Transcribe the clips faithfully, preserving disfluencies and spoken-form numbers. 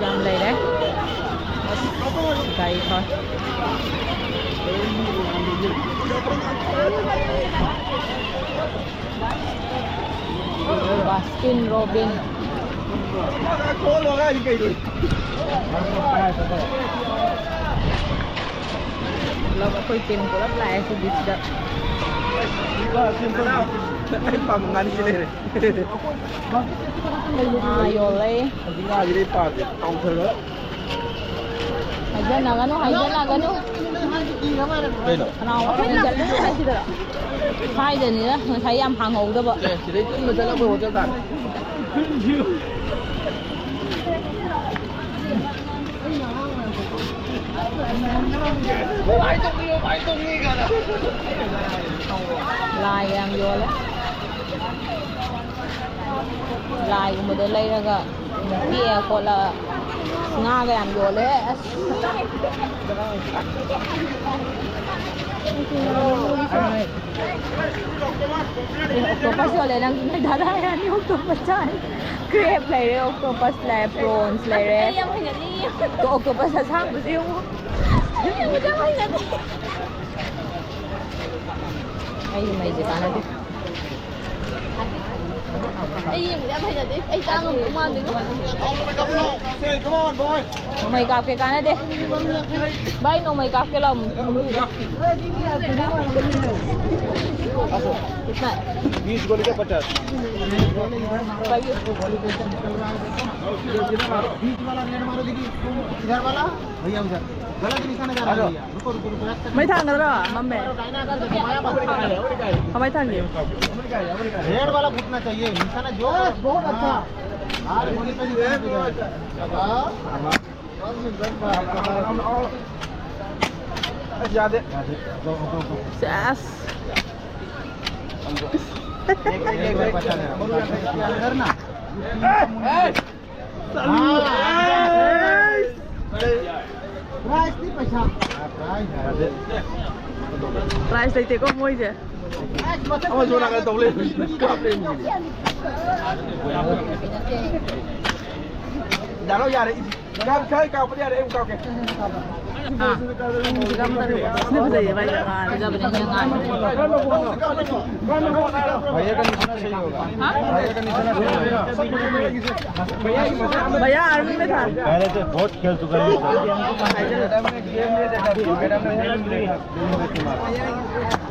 ꯌꯥꯝ ꯂꯩꯔꯦ꯫ ꯑꯁ, ꯒꯥꯔꯤ ꯊꯧꯔꯦ꯫ Baskin robin. ꯄꯨꯂꯞ ꯑꯩꯈꯣꯏ ꯇꯤꯝ ꯄꯨꯂꯞ ꯂꯥꯛꯑꯦ ꯁꯤꯒꯤꯁꯤꯗ꯫ ꯑꯩ ꯄꯥꯝꯕ ꯉꯥꯅꯤꯁꯤ ꯂꯩꯔꯦ꯫ ꯉꯥ ꯌꯣꯜꯂꯦ꯫ ꯍꯧꯖꯤꯛ ꯉꯥꯁꯤꯗꯤ ꯑꯩ ꯄꯥꯝꯗꯦ꯫ ꯇꯥꯎꯊꯔꯒ꯫ ꯍꯥꯏꯖꯟꯅꯒꯅꯨ, ꯍꯥꯏꯖꯟꯅꯒꯅꯨ꯫ ꯀꯩꯅꯣ? ꯀꯅꯥ ꯋꯥꯈꯜ ꯆꯠꯂꯨ ꯍꯥꯏꯁꯤꯗ? ꯍꯥꯏꯗꯅꯤꯗ, ꯉꯁꯥꯏ ꯌꯥꯝ ꯍꯥꯡꯍꯧꯗꯕ꯫ ꯑꯦ, ꯁꯤꯗꯩ ꯆꯨꯝꯅ ꯆꯠꯂꯒ ꯑꯩꯈꯣꯏ ꯍꯣꯇꯦꯜ ꯇꯥꯔꯦ꯫ ꯂꯥꯏ ꯌꯥꯝ ꯌꯣꯜꯂꯦ꯫ ꯂꯥꯏꯒꯨꯝꯕꯗꯣ ꯂꯩꯔꯒ ꯄꯤꯛꯑꯦ ꯈꯣꯠꯂ ꯉꯥꯒ ꯌꯥꯝ ꯌꯣꯜꯂꯦ꯫ ꯑꯁ꯫ ꯑꯦ, ꯑꯣꯛꯇꯣꯄꯁ ꯌꯣꯜꯂꯦ꯫ ꯅꯪ ꯅꯣꯏ ꯗꯥꯗꯥ ꯍꯥꯏꯔꯅꯤ ꯑꯣꯛꯇꯣꯄꯁ ꯆꯥꯔꯦ꯫ ꯀ꯭ꯔꯦꯞ ꯂꯩꯔꯦ, ꯑꯣꯛꯇꯣꯄꯁ ꯂꯩꯔꯦ, ꯄ꯭ꯔꯣꯟꯁ ꯂꯩꯔꯦ꯫ ꯑꯩ ꯌꯥꯝ ꯍꯩꯅꯗꯦ꯫ ꯑꯣꯛꯇꯣꯄꯁ ꯑꯁꯥꯡꯕꯁꯦ ꯌꯦꯡꯉꯨ꯫ ꯑꯩ ꯌꯥꯝ ꯍꯩꯅꯗꯦ꯫ ꯑꯩꯒꯤ ꯃꯩꯁꯦ ꯀꯥꯟꯅꯗꯦ꯫ ꯑꯩ ꯌꯦꯡꯕꯗ ꯌꯥꯝ ꯍꯩꯅꯗꯦ꯫ ꯑꯩ ꯆꯥ ꯉꯝꯗꯧ ꯃꯥꯟꯗꯦꯉꯣ꯫ ꯅꯣꯡꯃꯩ ꯀꯥꯞꯀꯦ ꯀꯥꯟꯅꯗꯦ꯫ ꯚꯥꯏ, ꯅꯣꯡꯃꯩ ꯀꯥꯞꯀꯦ ꯂꯥꯎ꯫ कितना है? बीस गोली का पचास। भाई, बीच वाला रेड मारो, देखिए, इधर वाला, भैया उधर। गलत निशाना जा रहा है भैया। रुको, रुको, रुको, एक सेकंड। ꯃꯩ ꯊꯥꯡꯒꯗ꯭ꯔꯣ, ꯃꯝꯃꯦ? ꯀꯃꯥꯏ ꯊꯥꯡꯒꯦ? रेड वाला फूटना चाहिए, निशाना जो। बहुत अच्छा। हाँ, गोली पे निशाना भी जाए। हाँ। ꯌꯥꯗꯦ꯫ ꯁꯦꯁ꯫ अंदर ना। ꯆꯠꯂꯨ꯫ ꯄ꯭ꯔꯥꯏꯖꯇꯤ ꯄꯩꯁꯥ꯫ ꯄ꯭ꯔꯥꯏꯖ ꯂꯩꯇꯦꯀꯣ ꯃꯣꯏꯁꯦ꯫ ꯑꯃꯁꯨ ꯅꯥꯀꯟ ꯇꯧ ꯂꯩ꯫ ꯀꯥꯞ ꯂꯩ꯫ ꯌꯥꯔꯦ, ꯌꯥꯔꯦ꯫ ꯏ-, ꯀꯥꯞ-, ꯈꯔ ꯀꯥꯞꯄꯗꯤ ꯌꯥꯔꯦ, ꯑꯩ ꯑꯃꯨꯛ ꯀꯥꯞꯀꯦ꯫ ꯁꯤꯅ ꯐꯖꯩꯌꯦ, ꯚꯥꯏ꯫ ꯐꯖꯕꯅꯦ, ꯌꯦꯡꯉꯣ꯫ भैया का निशाना सही होगा। हाँ? भैया का निशाना सही होगा। भैया, आर्मी में था। पहले से बहुत खेल चुका है।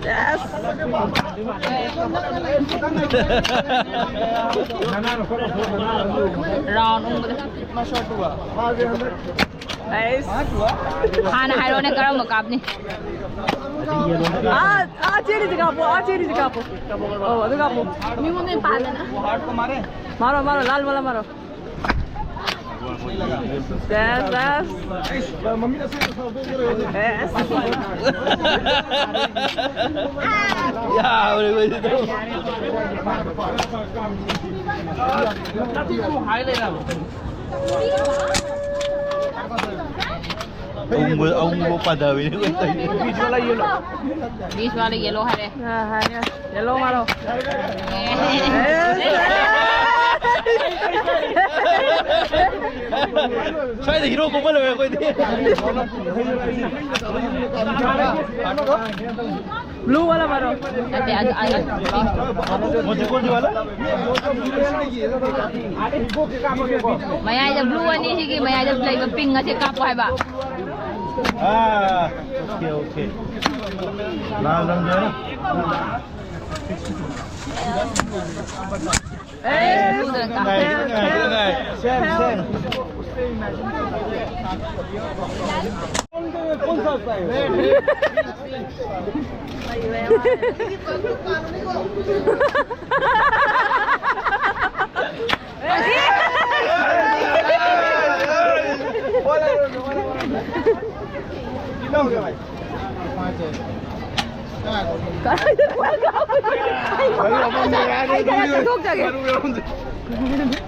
Yes. Round ꯎꯪꯕꯗ꯫ ꯑꯩꯁ꯫ ꯍꯥꯟꯅ ꯍꯥꯏꯔꯣꯅꯦ, ꯀꯔꯝꯕ ꯀꯥꯞꯅꯤ? ꯑꯥ, ꯑꯥ, ꯆꯦꯔꯤꯁꯦ ꯀꯥꯞꯄꯣ, ꯑꯥ, ꯆꯦꯔꯤꯁꯦ ꯀꯥꯞꯄꯣ꯫ ꯑꯧ, ꯑꯗꯨ ꯀꯥꯞꯄꯣ꯫ ꯃꯤꯉꯣꯟꯗ ꯄꯥꯗꯅ꯫ मारो, मारो, लाल वाला मारो। Yes, yes. Yes. ꯌꯥꯕꯅꯦ ꯑꯩꯈꯣꯏꯗꯤ ꯑꯗꯨꯝ꯫ ꯑꯃꯨꯕ, ꯑꯃꯨꯕ ꯄꯥꯗꯕꯤꯅꯦ ꯑꯩꯈꯣꯏ ꯇꯧꯔꯤꯁꯦ꯫ बीच वाला येलो। बीच वाला येलो ꯍꯥꯏꯔꯦ꯫ ꯌꯦꯜꯂꯣ ꯃꯥꯔꯣ꯫ ꯁ꯭ꯋꯥꯏꯗ ꯍꯤꯔꯣ ꯀꯨꯝꯕ ꯂꯣꯏꯔꯦ ꯑꯩꯈꯣꯏꯗꯤ꯫ Blue वाला मारो। ꯅꯠꯇꯦ, ꯑꯗꯨ, ꯑꯗꯨ, ꯀꯣꯟꯁꯤ, ꯀꯣꯟꯁꯤ ꯋꯥꯂꯥ? ꯃꯌꯥꯏꯗ blue ꯑꯅꯤꯁꯤꯒꯤ ꯃꯌꯥꯏꯗ ꯂꯩꯕ pink ꯑꯁꯦ ꯀꯥꯞꯄꯣ ꯍꯥꯏꯕ꯫ ꯑꯥ, okay, okay. लाल रंग जो है ना? Same, same. ꯑꯩ ꯈꯔ ꯆꯠꯊꯣꯛꯆꯒꯦ꯫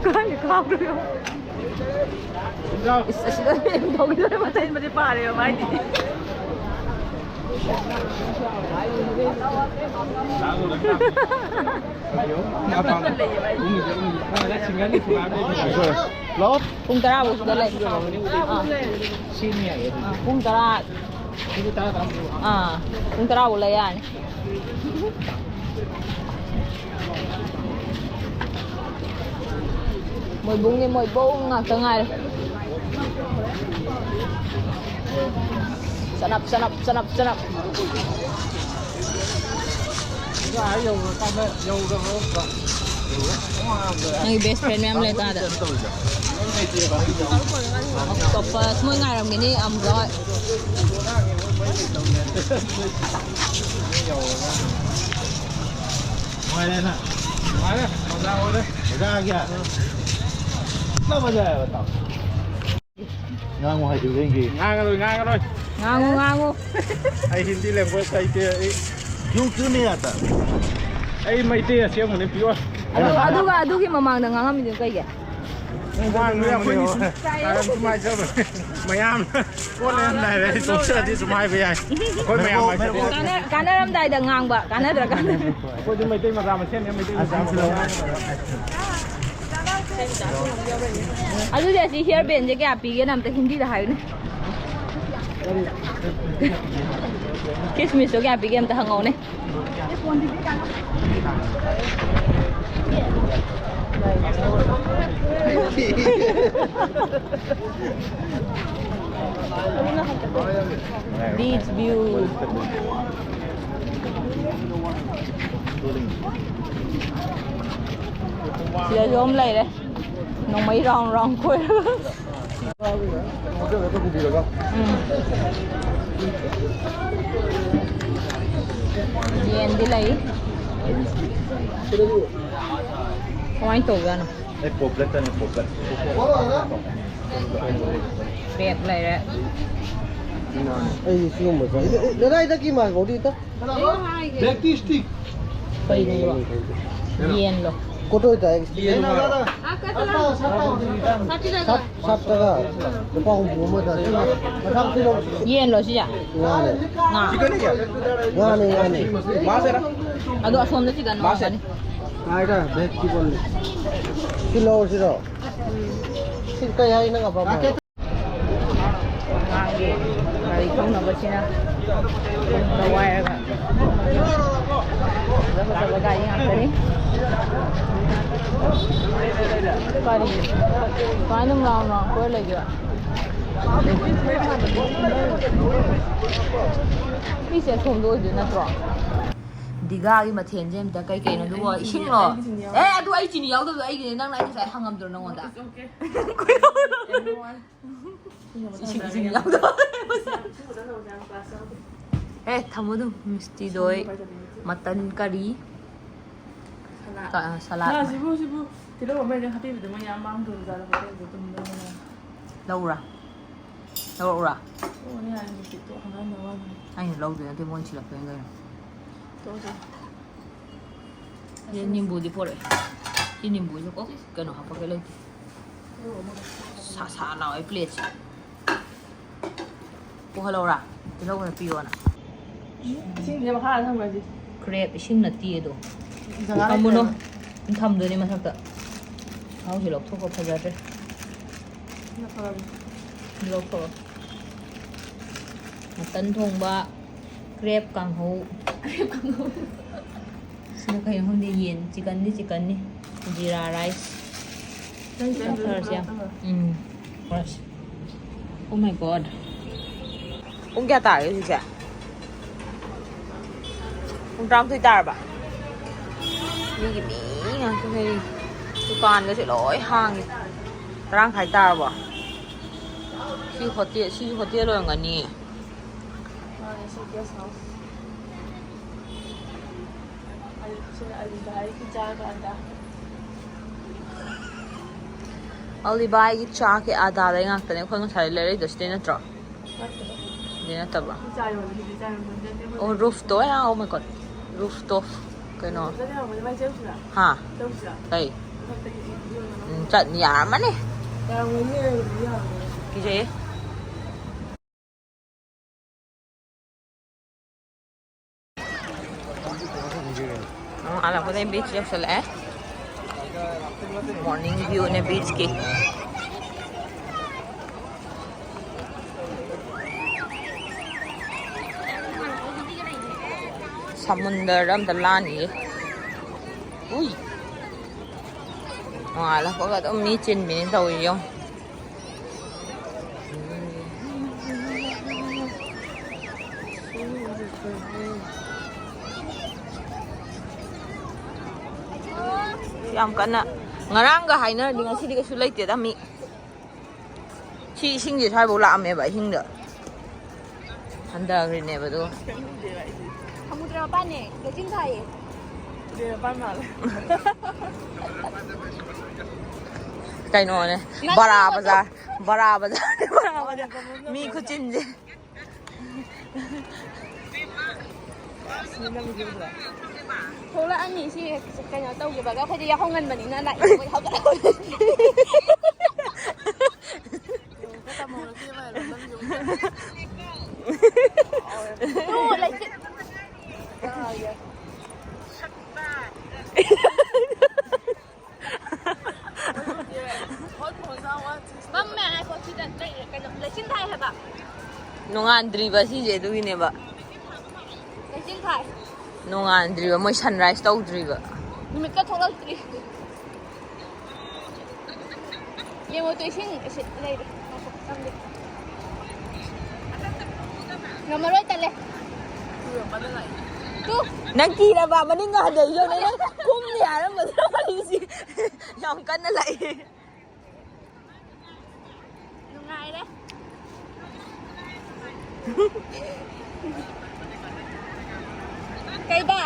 ꯀꯥꯏꯗ ꯀꯥꯞꯈ꯭ꯔꯤꯅꯣ? ꯏꯁ, ꯑꯁꯤꯗ ꯇꯧꯈꯤꯗꯣꯔꯦ, ꯃꯇꯩ ꯃꯇꯩ ꯄꯥꯔꯦꯕ ꯃꯥꯏꯗꯤ꯫ ꯂꯩꯌꯦꯕ ꯑꯩꯗꯤ꯫ ꯍꯜꯂꯣ꯫ ꯄꯨꯡ ꯇꯔꯥ ꯐꯥꯎꯁꯤꯗ ꯂꯩ꯫ ꯑꯥ꯫ ꯁꯤꯅꯤ ꯍꯥꯏꯌꯦ ꯑꯗꯨꯗꯤ꯫ ꯑꯥ, ꯄꯨꯡ ꯇꯔꯥ꯫ ꯁꯤꯗꯤ ꯇꯔꯥ ꯇꯔꯥ꯫ ꯑꯥ, ꯄꯨꯡ ꯇꯔꯥ ꯐꯥꯎ ꯂꯩ ꯌꯥꯔꯅꯤ꯫ ꯃꯣꯏꯕꯨꯡꯅꯤ, ꯃꯣꯏꯕꯨꯡ ꯉꯥꯛꯇ ꯉꯥꯏꯔꯦ꯫ ꯆꯅꯞ, ꯆꯅꯞ, ꯆꯅꯞ, ꯆꯅꯞ꯫ ꯅꯪꯒꯤ best friend ꯃꯌꯥꯝ ꯂꯩ ꯇꯥꯗ꯫ Octopus ꯃꯣꯏ ꯉꯥꯏꯔꯝꯒꯅꯤ ꯑꯃꯨꯛ꯫ ꯅꯨꯡꯉꯥꯏꯔꯦꯅ? ꯅꯨꯡꯉꯥꯏꯔꯦ, ꯃꯖꯥ ꯑꯣꯏꯔꯦ꯫ ꯃꯖꯥ ꯑꯥ ꯒꯌꯥ? ꯀꯤꯠꯅꯥ ꯃꯖꯥ ꯑꯥꯌꯥ ꯕꯇꯥꯑꯣ꯫ ꯉꯥꯡꯉꯨ ꯍꯥꯏꯗꯨ ꯌꯦꯡꯒꯦ꯫ ꯉꯥꯡꯉꯔꯣꯏ, ꯉꯥꯡꯉꯔꯣꯏ꯫ ꯉꯥꯡꯉꯨ, ꯉꯥꯡꯉꯨ꯫ ꯑꯩ ꯍꯤꯟꯗꯤ language ꯍꯩꯇꯦ ꯑꯩ꯫ ꯀ꯭ꯌꯨ ꯀ꯭ꯌꯨ ꯅꯍꯤ ꯑꯥꯇꯥ? ꯑꯩ ꯃꯩꯇꯩ ꯑꯁꯦꯡꯕꯅꯤ, pure꯫ ꯑꯗꯨ, ꯑꯗꯨꯒ ꯑꯗꯨꯒꯤ ꯃꯃꯥꯡꯗ ꯉꯥꯡꯉꯝꯃꯤꯗꯨ ꯀꯩꯒꯤ? ꯃꯃꯥꯡꯗ ꯌꯥꯝ ꯀꯥꯔꯟ ꯁꯨꯝ ꯍꯥꯏꯖꯕꯅꯤ꯫ ꯃꯌꯥꯝꯅ ꯄꯣꯠ ꯂꯩꯔꯝꯗꯥꯏꯗ ꯑꯩ ꯇꯣꯛꯆꯔꯗꯤ ꯁꯨꯝ ꯍꯥꯏꯕ ꯌꯥꯏ꯫ ꯑꯩꯈꯣꯏ ꯃꯌꯥꯝ ꯍꯥꯏꯁꯤꯗꯤ ꯀꯥꯟꯅ-, ꯀꯥꯟꯅꯔꯝꯗꯥꯏꯗ ꯉꯥꯡꯕ, ꯀꯥꯟꯅꯗ꯭ꯔꯀꯥꯟꯗ꯫ ꯑꯩꯈꯣꯏꯗꯤ ꯃꯩꯇꯩ ꯃꯆꯥ ꯃꯁꯦꯟꯅꯦ, ꯃꯩꯇꯩ ꯃꯆꯥ ꯃꯁꯦꯟ꯫ ꯑꯗꯨꯗꯤ ꯑꯁꯤ hair band ꯁꯦ ꯀꯌꯥ ꯄꯤꯒꯦꯅ ꯑꯝꯇ ꯍꯤꯟꯗꯤꯗ ꯍꯥꯏꯌꯨꯅꯦ꯫ ꯀꯤꯁꯃꯤꯁꯇꯣ ꯀꯌꯥ ꯄꯤꯒꯦ ꯑꯝꯇ ꯍꯪꯉꯧꯅꯦ꯫ Beach view꯫ ꯁꯤꯗꯁꯨ ꯑꯃ ꯂꯩꯔꯦ꯫ ꯅꯣꯡꯃꯩ round round ꯀꯣꯏꯔꯒ꯫ ꯎꯝ꯫ ꯌꯦꯟꯗꯤ ꯂꯩ꯫ ꯀꯃꯥꯏꯅ ꯇꯧꯖꯥꯠꯅꯣ? ꯑꯩ ꯄꯣꯞꯂꯦꯠꯇꯅꯦ, ꯄꯣꯞꯂꯦꯠ꯫ Bag ꯂꯩꯔꯦ꯫ ꯑꯩ ꯁꯤꯒꯨꯝꯕ ꯆꯥꯅꯤꯡꯉꯦ꯫ ꯗꯗꯥ, ꯏꯊꯛꯀꯤ ꯃꯥꯜ ꯐꯥꯎꯗꯤ ꯏꯊꯛ꯫ Black tea stick꯫ ꯀꯩꯅꯣ? ꯌꯦꯟꯂꯣ? ꯀꯣꯇꯣꯏ ꯇꯥꯏ꯫ ꯁꯥꯠ, ꯁꯥꯠ ꯇꯔꯥ꯫ ꯂꯨꯄꯥ ꯍꯨꯝꯐꯨ ꯑꯃꯗ꯫ ꯃꯊꯪ ꯄꯤꯔꯛꯑꯣ꯫ ꯌꯦꯟꯂꯣ ꯁꯤꯁꯦ? ꯉꯥꯅꯦ꯫ ꯉꯥ꯫ ꯉꯥꯅꯦ, ꯉꯥꯅꯦ꯫ ꯑꯗꯣ ꯑꯁꯣꯝꯗ chicken ꯂꯧꯔꯝꯒꯅꯤ꯫ ꯉꯥꯏꯗ, black chicken꯫ ꯁꯤ ꯂꯧꯔꯁꯤꯔꯣ? ꯁꯤ ꯀꯩ ꯍꯥꯏ ꯅꯪ ꯑꯄꯥꯝꯕ? ꯑꯉꯥꯡꯒꯤ ꯒꯥꯔꯤ ꯊꯧꯅꯕꯁꯤꯅ ꯄꯨꯡꯗ ꯋꯥꯏꯔꯒ ꯐꯖ ꯐꯖꯕ ꯒꯥꯔꯤ ꯉꯥꯛꯇꯅꯤ꯫ ꯀꯔꯤ? ꯀꯃꯥꯏꯅ ꯃꯔꯥꯡ ꯃꯔꯥꯡ ꯀꯣꯏꯔ ꯂꯩꯒꯦ? ꯃꯤꯁꯦ ꯑꯁꯣꯝꯗ ꯑꯣꯏꯗꯣꯏ ꯅꯠꯇ꯭ꯔꯣ? ꯗꯤꯒꯥꯒꯤ ꯃꯊꯦꯜꯁꯦ ꯑꯝꯇ ꯀꯩ ꯀꯩꯅꯣ? ꯑꯗꯨꯕꯨ ꯑꯩ ꯆꯤꯅꯤ, ꯏꯁꯤꯡꯂꯣ? ꯑꯩꯗꯤ ꯆꯤꯅꯤ ꯌꯥꯎꯗꯦ꯫ ꯑꯦ, ꯑꯗꯨ ꯑꯩ ꯆꯤꯅꯤ ꯌꯥꯎꯗꯕꯗꯣ ꯑꯩꯒꯤꯅꯦ꯫ ꯅꯪꯅ ꯑꯩ ꯉꯁꯥꯏ ꯍꯪꯉꯝꯗ꯭ꯔꯣ ꯅꯪꯉꯣꯟꯗ? It's okay. ꯀꯩꯗꯧꯔꯒꯦ? Everyone. ꯏꯁꯤꯡ, ꯏꯁꯤꯡ ꯌꯥꯎꯗꯕ꯫ ꯑꯦ, ꯊꯝꯃꯣ ꯑꯗꯨꯝ꯫ ꯃꯤꯁꯇꯤ ꯗꯣꯏ, ꯃꯇꯟ ꯀꯔꯤ, ꯁꯂꯥꯗ꯫ ꯁꯂꯥꯗ꯫ ꯁꯤꯕꯨ, ꯁꯤꯕꯨ ꯇꯤꯜꯍꯧ ꯑꯃ ꯍꯦꯛꯇ ꯍꯥꯞꯄꯤꯕꯗ ꯃꯣꯏ ꯌꯥꯝ ꯃꯥꯡꯗꯣꯏꯖꯥꯠꯂꯣ ꯍꯣꯇꯦꯜꯗ ꯇꯨꯝꯗꯣꯏꯅꯤꯅ꯫ ꯂꯧꯔꯥ? ꯂꯧꯔꯛꯎꯔꯥ? ꯇꯣꯛꯑꯅꯤ ꯍꯥꯏꯔꯗꯤ ꯇꯣꯛ ꯍꯪꯒꯥꯝꯗ ꯋꯥꯅꯤ꯫ ꯑꯩꯅ ꯂꯧꯗꯣꯏ ꯅꯠꯇꯦ, ꯃꯣꯏꯅ ꯊꯤꯜꯂꯛꯇꯣꯏꯅꯤ ꯀꯩꯅꯣ꯫ ꯇꯣꯛꯑꯁꯤ꯫ ꯁꯤ ꯅꯤꯝꯕꯨꯗꯤ ꯄꯣꯔꯛꯑꯦ꯫ ꯁꯤ ꯅꯤꯝꯕꯨꯁꯦ ꯀꯣꯛ ꯀꯩꯅꯣ ꯍꯥꯞꯄꯛꯀꯦ ꯂꯩꯇꯦ꯫ ꯁꯥ ꯁꯥ ꯂꯥꯎꯋꯦ ꯄ꯭ꯂꯦꯠꯁꯦ꯫ ꯄꯨꯍꯜꯂꯧꯔꯥ? ꯇꯤꯜꯍꯧ ꯈꯔ ꯄꯤꯔꯣꯅ꯫ ꯏꯁꯤꯡꯁꯦ ꯃꯈꯥꯗ ꯊꯝꯈ꯭ꯔꯁꯤ꯫ ꯀ꯭ꯔꯦꯞ ꯏꯁꯤꯡ ꯅꯠꯇꯦ ꯑꯗꯣ꯫ ꯖꯒꯥ ꯊꯝꯃꯨꯅꯣ꯫ ꯂꯩꯇ꯭ꯔꯦꯕ꯫ ꯊꯝꯗꯣꯏꯅꯦ ꯃꯊꯛꯇ꯫ ꯃꯍꯥꯎꯁꯦ ꯂꯧꯊꯣꯛꯈ꯭ꯔꯣ, ꯐꯖꯗ꯭ꯔꯦ꯫ ꯂꯧꯊꯣꯛꯑꯣ꯫ ꯃꯇꯟ ꯊꯣꯡꯕ, ꯀ꯭ꯔꯦꯞ ꯀꯥꯡꯍꯧ꯫ ꯀ꯭ꯔꯦꯞ ꯀꯥꯡꯍꯧ꯫ ꯁꯤꯅ ꯀꯩꯅꯣ ꯈꯪꯗꯦ, ꯌꯦꯟ, ꯆꯤꯀꯟꯗꯤ ꯆꯤꯀꯟꯅꯤ꯫ ꯖꯤꯔꯥ ꯔꯥꯏꯁ꯫ ꯅꯪ ꯆꯤꯀꯟꯗꯨꯁꯨ ꯆꯥꯊꯔꯁꯤ ꯌꯥꯝ꯫ ꯄꯨꯂꯞ ꯆꯪꯉꯣ꯫ ꯎꯝ꯫ ꯍꯣꯏ꯫ Oh my God꯫ ꯄꯨꯡ ꯀꯌꯥ ꯇꯥꯔꯒꯦ ꯍꯧꯖꯤꯛꯁꯦ? ꯄꯨꯡ ꯇꯔꯥꯃꯥꯊꯣꯏ ꯇꯥꯔꯕ? ꯃꯤꯒꯤ ꯃꯤ ꯉꯥꯛꯇ ꯂꯩꯔꯤ꯫ ꯗꯨꯀꯥꯟꯒꯁꯦ ꯂꯣꯏ ꯍꯥꯡꯉꯤ꯫ ꯇꯔꯥ ꯃꯈꯥꯏ ꯇꯥꯔꯕꯣ? ꯁꯤ ꯍꯣꯇꯦꯜ, ꯁꯤꯁꯨ ꯍꯣꯇꯦꯜ ꯑꯣꯏꯔꯝꯒꯅꯤ꯫ ꯃꯥꯅꯦ, ꯁꯤ guest house꯫ ꯑꯩ, ꯁꯤ ꯑꯂꯤꯕꯥꯏꯒꯤ ꯆꯥ ꯀꯥꯟꯗ꯫ ꯑꯂꯤꯕꯥꯏꯒꯤ ꯆꯥ ꯀꯦ ꯑꯥꯗꯥꯗꯩ ꯉꯥꯛꯇꯅꯦ ꯑꯩꯈꯣꯏ ꯉꯁꯥꯏ ꯂꯩꯔꯛꯏꯗꯣ, ꯁꯤꯗꯩ ꯅꯠꯇ꯭ꯔꯣ? ꯅꯠꯇꯦ꯫ ꯁꯤꯗꯩ ꯅꯠꯇꯕ꯫ ꯁꯤ ꯆꯥ ꯌꯣꯜꯂꯤ, ꯁꯤꯗꯤ ꯆꯥ ꯌꯣꯟꯐꯝ ꯅꯠꯇꯦ, ꯑꯩꯈꯣꯏ ꯑꯣ, ꯔꯨꯐꯇꯣ, ꯑꯣ ꯃꯥꯏ ꯒꯣꯗ꯫ ꯔꯨꯐꯇꯣꯞ ꯀꯩꯅꯣ? ꯆꯠꯂꯦ ꯍꯥꯏꯕꯅꯤ, ꯃꯥꯏ ꯆꯠꯂꯨꯁꯤꯔꯥ? ꯍꯥ? ꯆꯠꯂꯨꯁꯤꯔꯥ? ꯀꯩ? ꯃꯊꯛꯇꯒꯤ ꯌꯣꯟꯕ ꯎꯝ, ꯆꯠ-, ꯌꯥꯔꯝꯃꯅꯤ꯫ ꯌꯥꯔꯝꯒꯅꯤ, ꯌꯥꯔꯝꯒꯅꯤ, ꯌꯥꯔꯝꯒꯅꯤ꯫ ꯀꯤꯖꯩꯌꯦ꯫ ꯑꯣ, ꯍꯜꯂꯛꯄꯗ ꯕꯤꯆ ꯌꯧꯁꯜꯂꯛꯑꯦ꯫ Morning view ꯅꯦ beach ꯀꯤ꯫ ꯁꯃꯨꯟꯗꯔꯗ ꯑꯝꯇ ꯂꯥꯟꯈꯤꯒꯦ꯫ ꯎꯏ꯫ ꯅꯣꯡꯉꯥꯜꯂꯛꯄꯒ ꯑꯗꯨꯝ ꯃꯤ ꯆꯤꯟꯕꯤꯅꯤ ꯇꯧꯔꯤ ꯌꯦꯡꯉꯣ꯫ ꯌꯥꯝ ꯀꯟꯅ ꯉꯔꯥꯡꯒ ꯍꯥꯏꯅꯔꯗꯤ ꯉꯁꯤꯗꯤ ꯀꯩꯁꯨ ꯂꯩꯇꯦꯗ ꯃꯤ꯫ ꯁꯤ ꯏꯁꯤꯡꯁꯦ ꯁ꯭ꯋꯥꯏꯐꯥꯎ ꯂꯥꯛꯑꯝꯃꯦꯕ ꯑꯍꯤꯡꯗ꯫ ꯍꯟꯊꯈ꯭ꯔꯤꯅꯦꯕ ꯑꯗꯨꯒ꯫ ꯁꯃꯨꯗ꯭ꯔ ꯃꯄꯥꯟꯅꯦ, ꯂꯩꯆꯤꯜ ꯊꯥꯏꯌꯦ꯫ ꯀꯩꯅꯣꯅꯦ, ꯕꯔꯥ ꯕꯖꯥꯔ, ꯕꯔꯥ ꯕꯖꯥꯔꯅꯦ, ꯕꯔꯥ ꯕꯖꯥꯔ꯫ ꯃꯤ ꯈꯨꯆꯤꯟꯁꯦ꯫ ꯊꯣꯛꯂꯛꯑꯅꯤ ꯁꯤ ꯀꯩꯅꯣ ꯇꯧꯈꯤꯕꯒ, ꯑꯩꯈꯣꯏꯗꯤ ꯌꯥꯍꯧ ꯉꯟꯕꯅꯤꯅ ꯂꯥꯛꯏ, ꯃꯣꯏ ꯍꯧꯒꯠꯂꯛꯄꯗ꯫ ꯇꯨ, ꯂꯩꯆꯤꯜ꯫ ꯃꯝꯃꯦ ꯍꯥꯏꯀꯣ, ꯁꯤꯗ ꯂꯩ-, ꯀꯩꯅꯣ, ꯂꯩꯆꯤꯜ ꯊꯥꯏ ꯍꯥꯏꯕ꯫ ꯅꯣꯡꯉꯥꯟꯗ꯭ꯔꯤꯕ ꯁꯤꯁꯦ ꯑꯗꯨꯒꯤꯅꯦꯕ꯫ ꯂꯩꯆꯤꯜ ꯊꯥꯏ꯫ ꯅꯣꯡꯉꯥꯟꯗ꯭ꯔꯤꯕ, ꯃꯣꯏ sunrise ꯇꯧꯗ꯭ꯔꯤꯕ꯫ ꯅꯨꯃꯤꯠꯀ ꯊꯣꯛꯂꯛꯇ꯭ꯔꯤ꯫ ꯌꯦꯡꯉꯣ ꯇꯨ, ꯏꯁꯤꯡ ꯑꯁꯤ ꯂꯩꯔꯦ꯫ ꯉꯥꯏꯈꯣ, ꯆꯪꯒꯦ꯫ ꯉꯝꯃꯔꯣꯏ, ꯇꯜꯂꯦ꯫ ꯇꯨ꯫ ꯅꯪ ꯀꯤꯔꯕ? ꯃꯅꯤꯡꯒ ꯍꯟꯖꯤꯜꯂꯤꯗꯣ ꯅꯪ ꯀꯨꯝꯅꯤ ꯍꯥꯏꯔꯝꯕꯗꯨꯗ ꯋꯥꯔꯤꯁꯤ ꯌꯥꯝ ꯀꯟꯅ ꯂꯥꯛꯏ꯫ ꯅꯨꯡꯉꯥꯏꯔꯦ꯫ ꯀꯩꯕ?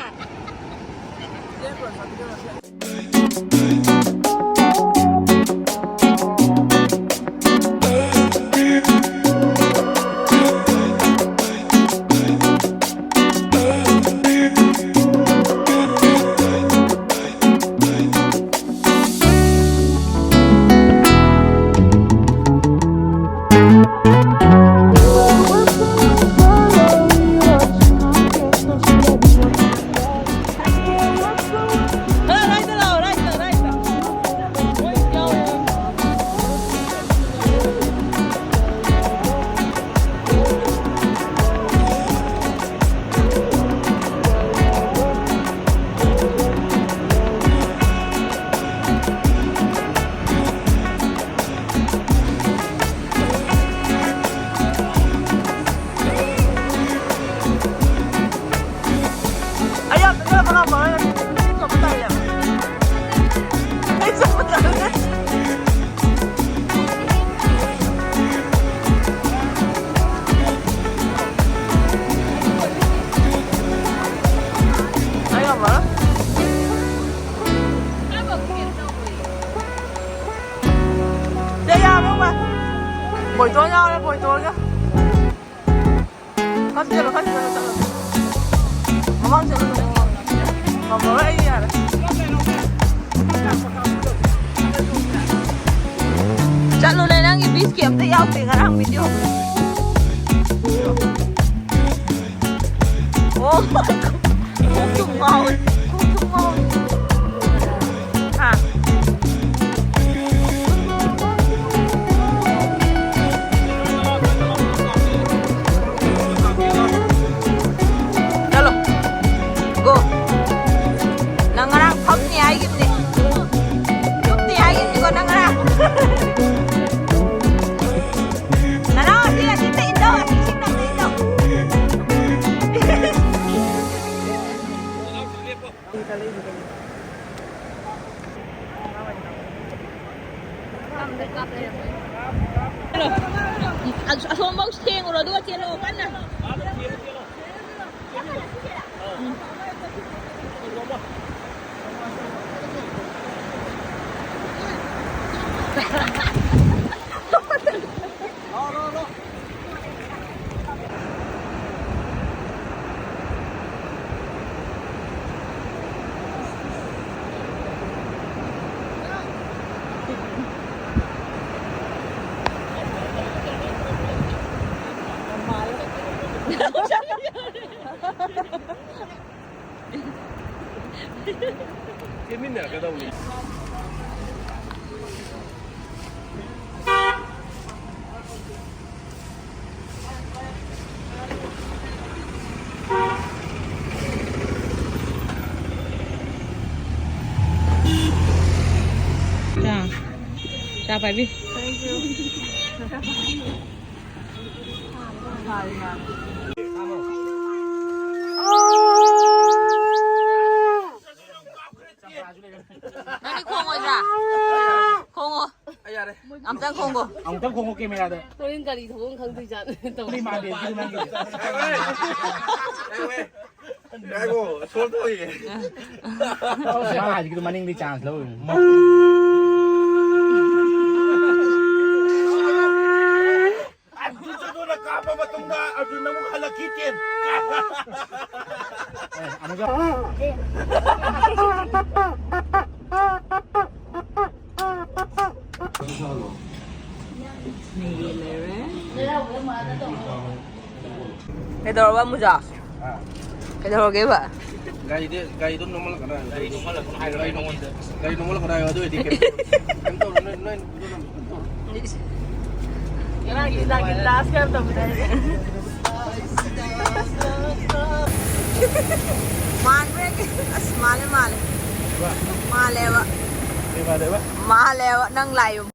ꯑꯩ ꯌꯥꯝ ꯆꯠꯅꯤꯡꯉꯛꯄ ꯉꯝꯃꯔꯣꯏ ꯉꯁꯤꯗꯤ꯫ ꯆꯠꯄ ꯇꯜꯂꯦꯕ꯫ ꯑꯩ ꯆꯠꯄ ꯇꯜꯂꯦ꯫ ꯑꯩ ꯉꯝꯃꯔꯣꯏ꯫ ꯁꯦ, ꯌꯥꯔꯕ ꯚꯥꯏ? ꯕꯣꯏꯇꯣꯟ ꯌꯥꯎꯔꯦ, ꯕꯣꯏꯇꯣꯟꯒ꯫ ꯈꯔ ꯆꯦꯜꯂꯣ, ꯈꯔ ꯆꯦꯜꯂꯣ, ꯆꯠꯂꯣ꯫ ꯃꯃꯥꯡ ꯆꯠꯂꯣ, ꯃꯃꯥꯡ꯫ ꯉꯝꯃꯔꯣꯏ, ꯑꯩ ꯌꯥꯔꯦ꯫ ꯆꯠꯂꯨꯅꯦ, ꯅꯪꯒꯤ ꯕꯤꯁꯀꯤ ꯑꯝꯇ ꯌꯥꯎꯗꯦ ꯉꯔꯥꯡ ꯚꯤꯗꯤꯑꯣ꯫ Oh my God. ꯀꯣꯛ ꯇꯨꯝ ꯉꯥꯎꯋꯦ꯫ ꯀꯣꯛ ꯇꯨꯝ ꯉꯥꯎꯋꯦ꯫ ꯍꯥ? ꯆꯠꯂꯣ꯫ Go. ꯅꯪ ꯉꯔꯥꯡ ꯐꯝꯅꯤ ꯍꯥꯏꯈꯤꯕꯅꯦ꯫ ꯇꯨꯝꯅꯤ ꯍꯥꯏꯈꯤꯕꯅꯤꯀꯣ ꯅꯪ ꯉꯔꯥꯡ꯫ ꯅꯅꯥꯎ ꯑꯁꯤ ꯑꯁꯤ ꯇꯛꯏꯟꯗꯣ, ꯑꯁꯤ ꯏꯁꯤꯡ ꯇꯛꯏꯟꯗꯣ꯫ ꯑꯁꯣꯝꯐꯧ ꯊꯦꯡꯉꯨꯔꯣ, ꯑꯗꯨꯒ ꯆꯦꯜꯂꯛꯑꯣ ꯀꯟꯅ꯫ ꯆꯦꯟꯃꯤꯟꯅꯔꯛꯀꯗꯧꯅꯤ꯫ ꯆꯥ꯫ ꯇꯥ ꯄꯥꯏꯕꯤ꯫ ꯅꯪꯗꯤ ꯈꯣꯡꯉꯣꯏꯗ꯭ꯔꯥ? ꯈꯣꯡꯉꯣ꯫ ꯑꯩ ꯌꯥꯔꯦ꯫ ꯑꯝꯇꯪ ꯈꯣꯡꯉꯣ꯫ ꯑꯃꯨꯛꯇꯪ ꯈꯣꯡꯉꯣ ꯀꯦꯃꯦꯔꯥꯗ꯫ ꯍꯣꯔꯦꯟ ꯀꯔꯤ ꯊꯣꯛꯑꯣ ꯈꯪꯗꯣꯏꯖꯥꯠꯅꯣ꯫ ꯇꯧꯔꯤ ꯃꯥꯟꯗꯦ, ꯑꯗꯨ ꯅꯪꯒꯤ꯫ ꯉꯥꯏꯈꯣ, ꯁꯣꯜ ꯇꯧꯔꯤꯌꯦ꯫ ꯃꯥ ꯍꯥꯏꯁꯤꯒꯤꯗꯣ ꯃꯅꯤꯡꯗꯤ ꯆꯥꯟꯁ ꯂꯧꯔꯤꯅꯤ꯫ ꯑꯗꯨ ꯆꯠꯂꯨꯅ ꯀꯥꯞꯄ ꯃꯇꯨꯡꯗ ꯑꯗꯨ ꯅꯪ ꯍꯜꯂꯛꯈꯤ ꯇꯦꯟ꯫ ꯑꯦ, ꯑꯃꯨꯛꯀ꯫ ꯀꯩꯗꯧꯔꯕ, ꯃꯨꯖꯥ? ꯀꯩꯗꯧꯔꯒꯦꯕ? ꯒꯥꯔꯤꯗꯤ, ꯒꯥꯔꯤꯗꯣ ꯅꯣꯡꯃꯜꯂꯛꯀꯅꯣ ꯍꯥꯏꯌꯣ꯫ ꯒꯥꯔꯤ ꯅꯣꯡꯃꯜꯂꯛꯀꯅꯣ ꯍꯥꯏꯌꯣ, ꯑꯗꯨ ꯑꯣꯏꯔꯗꯤ ꯀꯩꯝ, ꯀꯩꯝ ꯇꯧꯔꯣꯏ, ꯅꯣꯏ, ꯅꯣꯏ, ꯅꯣꯏ, ꯀꯩꯝ ꯇꯧꯔꯣꯏ꯫ ꯉꯔꯥꯡꯒꯤ ꯅꯨꯡꯗꯥꯡꯒꯤ ꯗꯥꯟꯁ ꯌꯥꯝ ꯇꯧꯃꯤꯟꯅꯔꯦ꯫ ꯃꯥꯟꯕ꯭ꯔꯥ? ꯑꯁ, ꯃꯥꯜꯂꯦ, ꯃꯥꯜꯂꯦ꯫ ꯃꯥꯜꯂꯦꯕ꯫ ꯀꯩ ꯃꯥꯜꯂꯦꯕ? ꯃꯥꯜꯂꯦꯕ, ꯅꯪ ꯂꯥꯏ